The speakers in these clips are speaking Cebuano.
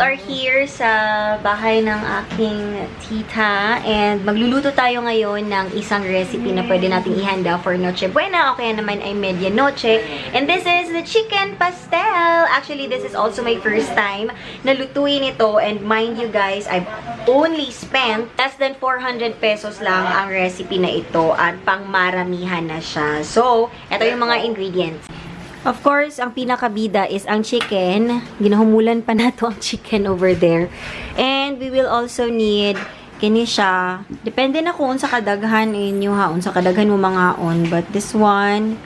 are here sa bahay ng aking tita and magluluto tayo ngayon ng isang recipe na pwede nating ihanda for Noche Buena o kaya naman ay Medianoche. And this is the chicken pastel. Actually, this is also my first time na lutuin ito, and mind you guys, I've only spent less than 400 pesos lang ang recipe na ito at pangmaramihan na siya. So, ito yung mga ingredients. Of course, ang pinakabida is ang chicken. Ginahumulan pa nato ang chicken over there. And we will also need kini siya. Depende na kung unsa kadaghan inyo ha, unsa kadaghan mo mangaon. But this one,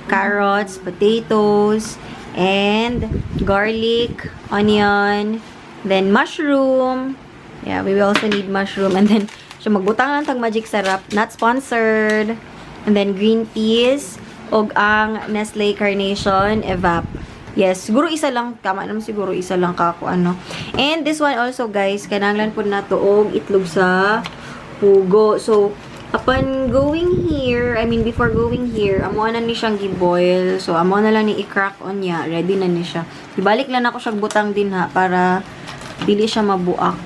carrots, potatoes, and garlic, onion, then mushroom. Yeah, we will also need mushroom. And then, siya magbutang lang tag magic sarap. Not sponsored. And then green peas og ang Nestle Carnation Evap. Yes, siguro isa lang. Tama naman siguro isa lang ka ako ano. And this one also guys, kinahanglan pud nato og itlog sa pugo. So, upon going here, I mean before going here, amo na ni siyang gi-boil. So, amo na lang ni i-crack on niya. Ready na ni siya. Ibalik lang ako siyang butang din ha para dili siya mabuak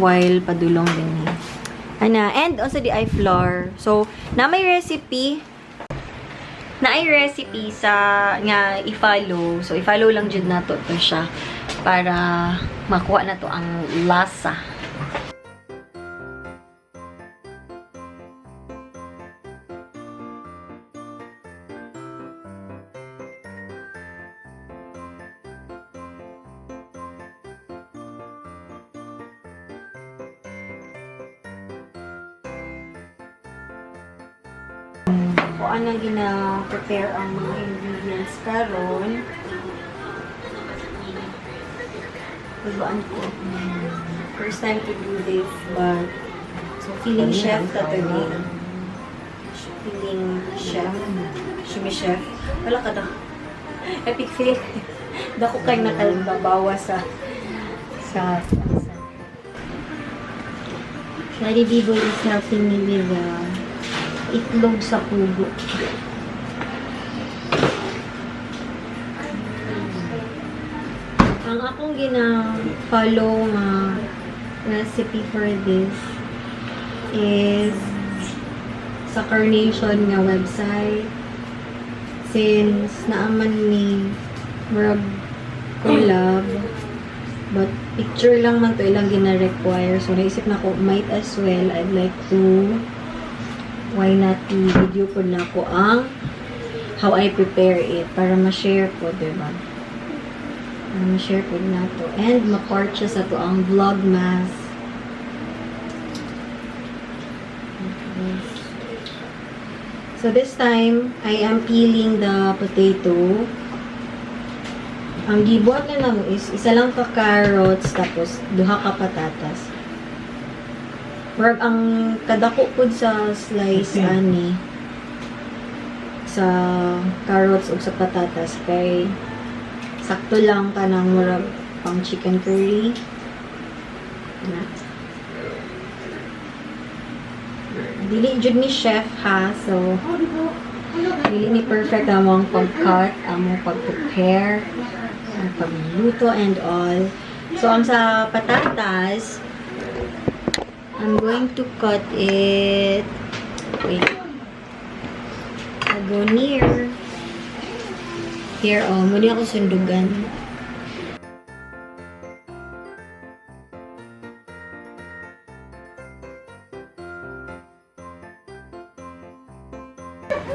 while padulong din ni. Ana, and also the eye flour. So, na may recipe sa nga i-follow. So, i-follow lang jud nato to siya para makuha na to ang lasa. Kung anong gina-prepare ang mga ingredients karon. Tuloan ko. First time to do this, but so feeling chef ta today. Feeling chef. Shumi chef. Wala ka daw. Epic fail. Dako kay nakalbabawa sa sa Daddy B-Boy is helping me with itlog sa pugo. Ang akong gina-follow nga recipe for this is sa Carnation nga website. Since naaman ni murag collab, but picture lang man to ilang gina-require. So naisip na ko, might as well, I'd like to, why not i-video po na ko ang how I prepare it para ma-share ko, diba? Para ma-share po na to. And ma-part siya sa to ang vlogmas. So this time, I am peeling the potato. Ang gibuhat na lang is isa lang ka carrots tapos duha ka patatas. Murag ang kadako pud sa slice ani sa carrots ug sa patatas kay sakto lang kanang murag pang chicken curry. Na. Dili jud ni chef ha, so dili ni perfect among pag-cut, among pag-prepare, ang pagluto and all. So ang sa patatas, I'm going to cut it. Wait. I'll go near. Here, oh. Muli ako sundugan.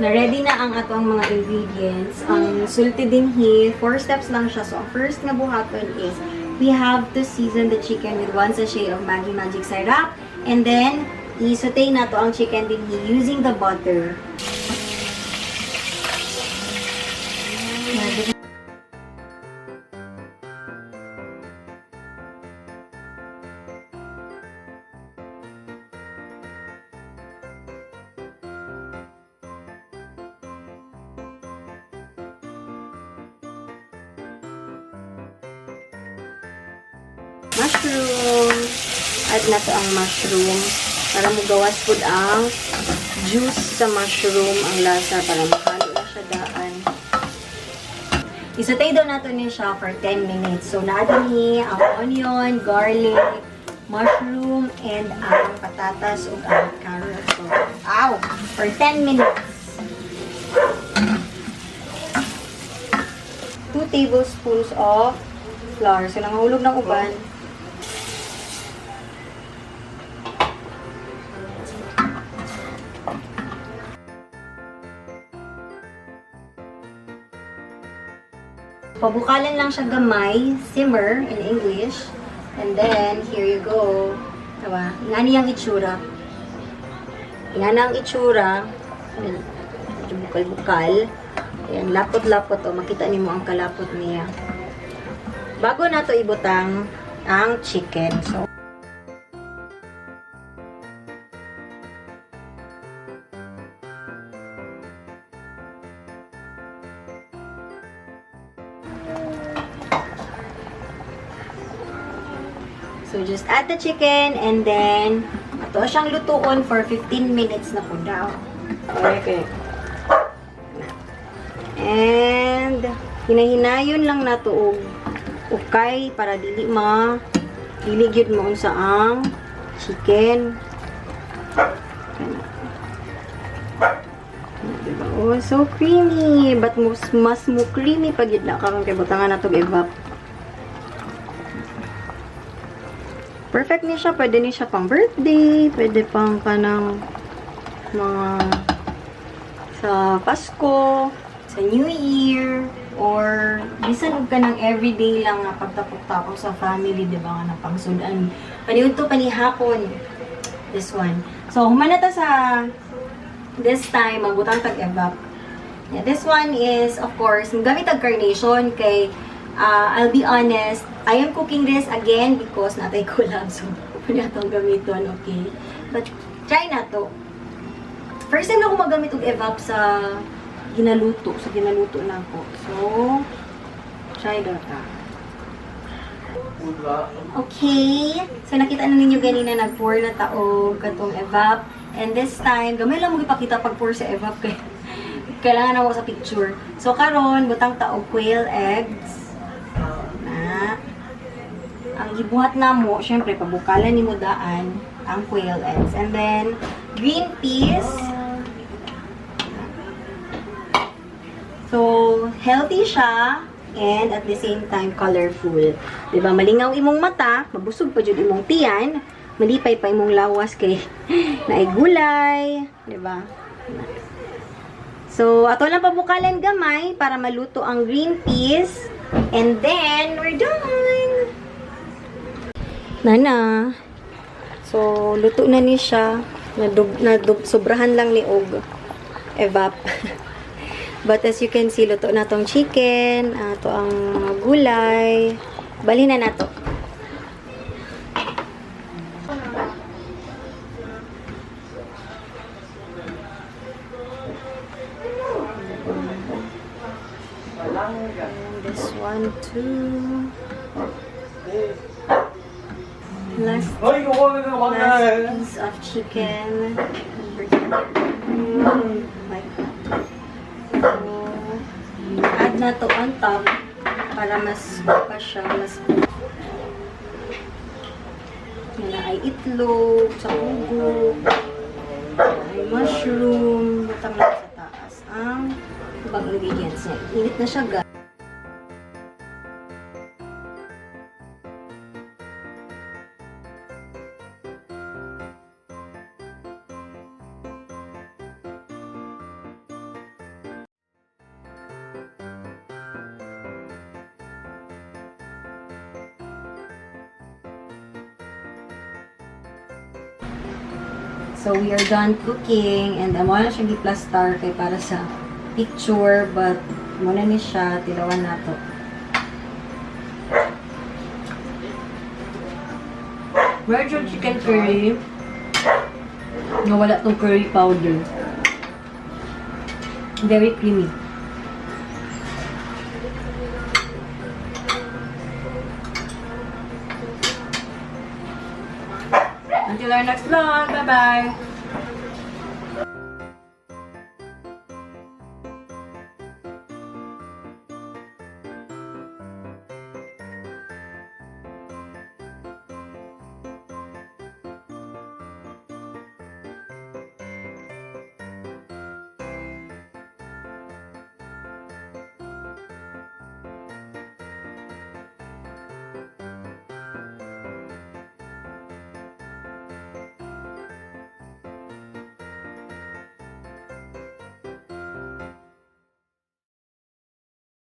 Na-ready na ang ato ang mga ingredients. Ang sulti din here, 4 steps lang siya. So, ang first nga buhaton is we have to season the chicken with 1 sachet of Maggi Magic Syrup. And then, i-saute na to ang chicken din here using the butter. Mushroom. Add na to ang mushroom para mugawas pud ang juice sa mushroom, ang lasa, para mahalo na siya daan. Isutay daw nato ni siya for 10 minutes. So, naa dinhi ang onion, garlic, mushroom, and ang patatas ug ang carrot. So, ow! For 10 minutes. 2 tablespoons of flour. So, nangahulog ng uban. Pabukalan lang siya gamay, simmer in English. And then, here you go. Diba? Ingani ang itsura. Ingana ang itsura. Well, medyo bukal-bukal. Ayan, lapot-lapot. O, makita nimo ang kalapot niya. Bago na to ibutang ang chicken. So, just add the chicken and then ato siyang lutuon for 15 minutes na po daw. Okay. And hinahinayon lang nato og ukay para dili ma dili gyud mo unsa ang chicken. Kana. Diba? Oh, so creamy. But mas mo creamy pag yun na karon kay butangan nato og evap. Perfect ni siya. Pwede ni siya pang birthday. Pwede pang kanang mga sa Pasko, sa New Year, or bisan og kanang everyday lang nga pagtapok-tapok sa family, di ba, nga pangsudan. Paniudto panihapon this one. So, human na ta sa this time, magbutang tag evap. Yeah, this one is, of course, gamit tag carnation kay I'll be honest, I am cooking this again because natay collab. So, pwede atong gamiton, okay? But, try na to. First time na ako magamit og evap sa ginaluto na ako. So, try daw ta. Okay. So, nakita na ninyo ganina, nag-pour na taog katong evap. And this time, gamay lang mo ipakita pag-pour sa evap kay kailangan ako sa picture. So, karon butang taog quail eggs. Na. Ang gibuhat na mo, syempre, pabukalan ni mo daan ang quail eggs. And then, green peas. So, healthy siya and at the same time colorful. 'Di ba? Malingaw imong mata, mabusog pa jud imong tiyan, malipay pa imong lawas kay naay gulay, 'di ba? So, ato lang pabukalan gamay para maluto ang green peas. And then, we're done! Nana. So, luto na ni siya. Nadub, sobrahan lang ni og evap. But as you can see, luto na tong chicken, ato ang mga gulay. Bali na nato. And this one too. Last piece of chicken. Like that. So, add na to on top para mas pa siya, mas yan na ay itlog, sa ugo, ay mushroom, butang lang sa taas ang ibang ingredients niya. Init na siya, guys. So, we are done cooking and amo na siyang gi-plastar kay para sa picture, but muna ni siya, tilawan nato. Medyo chicken curry. Nawala tong curry powder. Very creamy. Until our next vlog. Bye-bye.